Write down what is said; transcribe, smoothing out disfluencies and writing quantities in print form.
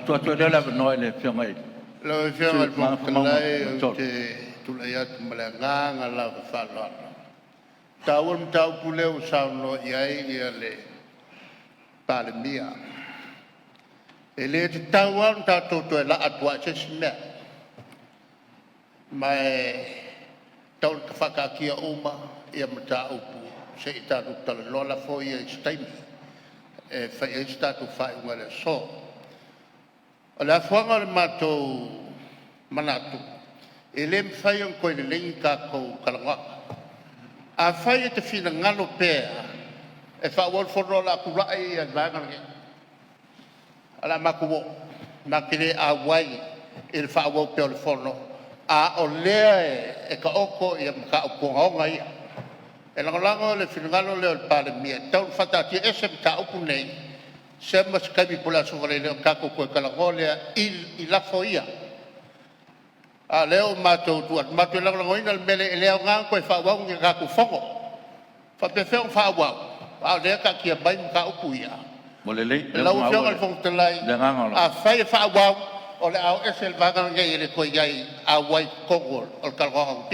tuu atu ai lea o le avanoa i le Afioga i le Lau sui Afioga i le usufono mo Fofoga Gagaifomauga Fetalai, ou 3. te tulai atu ma le agaga lava faaaloalo. E taua le mataupu lea ua saunoa i ai le Palemia. E le tatau lava ona tatou toe laa atu i se isi mea, ma e tatau ona faataatia uma mataupu se i tatou talanoa. Lafo ia i se taimi e fai ai se tatou faaiuga i le aso. O le afuaga o le matou manatu, e le mafai ona toe lelei ni tatou talanoaga. Afai e te finagalo pea e faaauau le fono, o le a tulai le Vaega lenei, o le a matou o matou te le auai i le faaauau pea o le fono a o lea e taoto mataupu ogaoga ia. E lagolago le finagalo lea o le Palemia e tatau ona faataatiaese mataupu nei seia ma se taimi po o le aso Faraile ona tatou toe talanoa lea i lafo ia. A o lea ua matou tu atu matou te lagolagoina le mea lea, e le aoga ona toe faaauau ni a tatou fono. E faapefea ona faaauau a o lea e taatia mai mataupu ia? Ua lelei o lea ua Lau maua Afioga i le Fofoga Fetalai, le agaga o le… afai e faaauau, o le a o ese le vaega lenei e le toe i ai auai i totonu o le talanoaga o